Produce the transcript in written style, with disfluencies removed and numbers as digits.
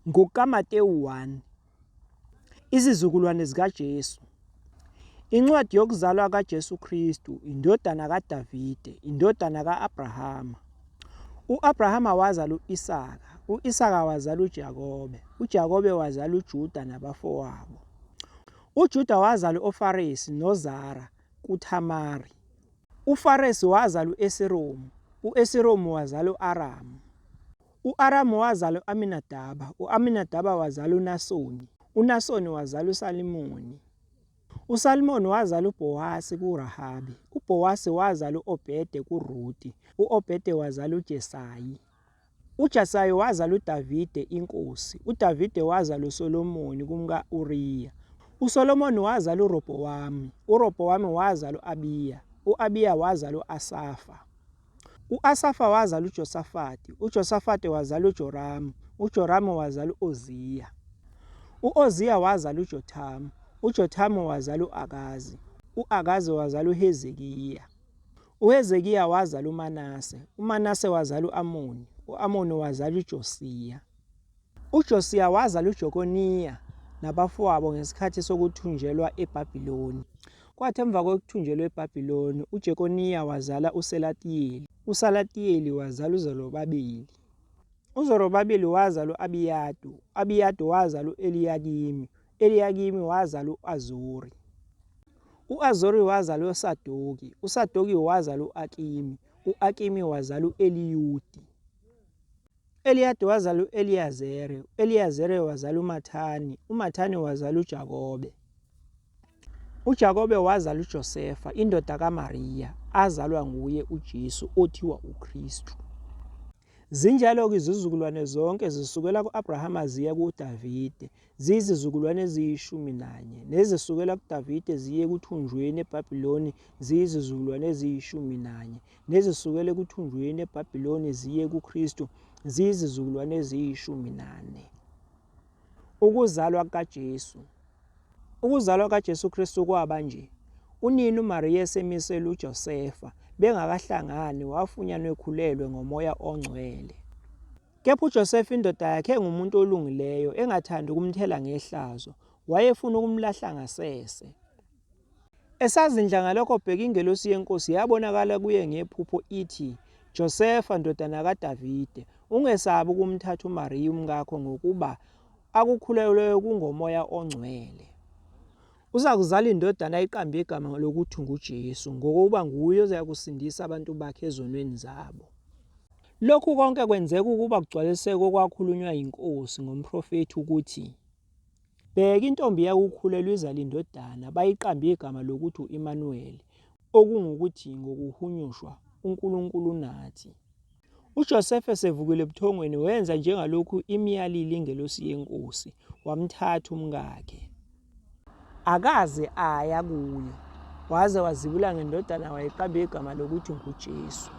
NgokukaMatewu 1. Izizukulwane zikaJesu. Incwadi yokuzalwa kaJesu Kristu, indodana kaDavide, indodana ka-Abrahama. U-Abrahama wazala u-Isaka, u-Isaka wazala uJakobe, uJakobe wazala uJuda nabafowabo. UJuda wazala uFaresi noZara kuThamari. UFaresi wazala u-Esiromu, u-Esiromu wazala u-Aramu. U-Aramu wazala u-Aminadaba, u-Aminadaba wazala uNasoni, uNasoni wazala uSalimoni. USalimoni wazala uBhowasi kuRahabi, uBhowasi wazala u-Obhede kuRuti, u-Obhede wazala uJesayi. UJesayi wazala uDavide inkosi, uDavide wazala uSolomoni kumka-Uriya. USolomoni wazala uRobhowami, uRobhowami wazala u-Abiya, u-Abiya wazala u-Asafa. U-Asafa wazala uJosafati, uJosafati wazala uJoramu, uJoramu wazala u-Oziya. U-Oziya wazala uJothamu, uJothamu wazala u-Akazi, u-Akazi wazala uHezekiya. UHezekiya wazala uManase, uManase wazala u-Amoni, u-Amoni wazala uJosiya. UJosiya wazala uJekoniya nabafowabo ngesikhathi sokuthunjelwa eBhabhiloni. Kwathi emva kokuthunjelwa eBhabhiloni, uJekoniya wazala uSelatiyeli, uSalatiyeli wazala uZerubabeli. UZerubabeli wazala u-Abiyadu, u-Abiyadu wazala u-Eliyakimi, u-Eliyakimi wazala u-Azori. U-Azori wazala uSadoki, uSadoki wazala u-Akimi, u-Akimi wazala u-Eliyudi. U-Eliyadi wazala u-Eliyazere, u-Eliyazere wazala uMathani, uMathani wazala uJakobe. UJakobe wazala uJosefa, indoda kaMariya, azalwa nguye uJesu othiwa uKristu. Zinjalo-ke izizukulwane zonke zisukela ku-Abrahama ziya kuDavide, ziyizizukulwane eziyishumi nanye, nezisukela kuDavide ziye ekuthunjweni eBhabhiloni ziyizizukulwane eziyishumi nanye, nezisukela ekuthunjweni eBhabhiloni ziye kuKristu ziyizizukulwane eziyishumi nane. Ukuzalwa kukaJesu. Ukuzalwa kaJesu Kristu kwaba nje. Unina uMariya esemiselwe uJosefa, bengakahlangani, wafunyanwa ekhulelwe ngoMoya oNgcwele. Kepha uJosefa indoda yakhe engumuntu olungileyo, engathandi ukumthela ngehlazo, wayefuna ukumlahla ngasese. Esazindla ngalokho, bheka ingelosi yeNkosi yabonakala kuye ngephupho ithi, Josefa, ndodana kaDavide, ungesabi ukumthatha uMariya umkakho, ngokuba akukhulelweyo kungoMoya oNgcwele. Uzakuzala indodana ayiqambe igama lokuthi nguJesu, ngokuba nguye ozakusindisa abantu bakhe ezonweni zabo. Lokhu konke kwenzeka ukuba kugcwaliseke okwakhulunywa yiNkosi ngomprofethi ukuthi, Bheka, intombi iyakukhulelwa izale indodana, bayiqambe igama lokuthi u-Imanuweli, okungukuthi ngokuhunyushwa, uNkulunkulu unathi. UJosefa esevukile ebuthongweni wenza njengalokhu imyalile ingelosi yeNkosi, wamthatha umkakhe. Akaze aya kuye, waze wazibula ngendodana wayiqamba igama lokuthi nguJesu.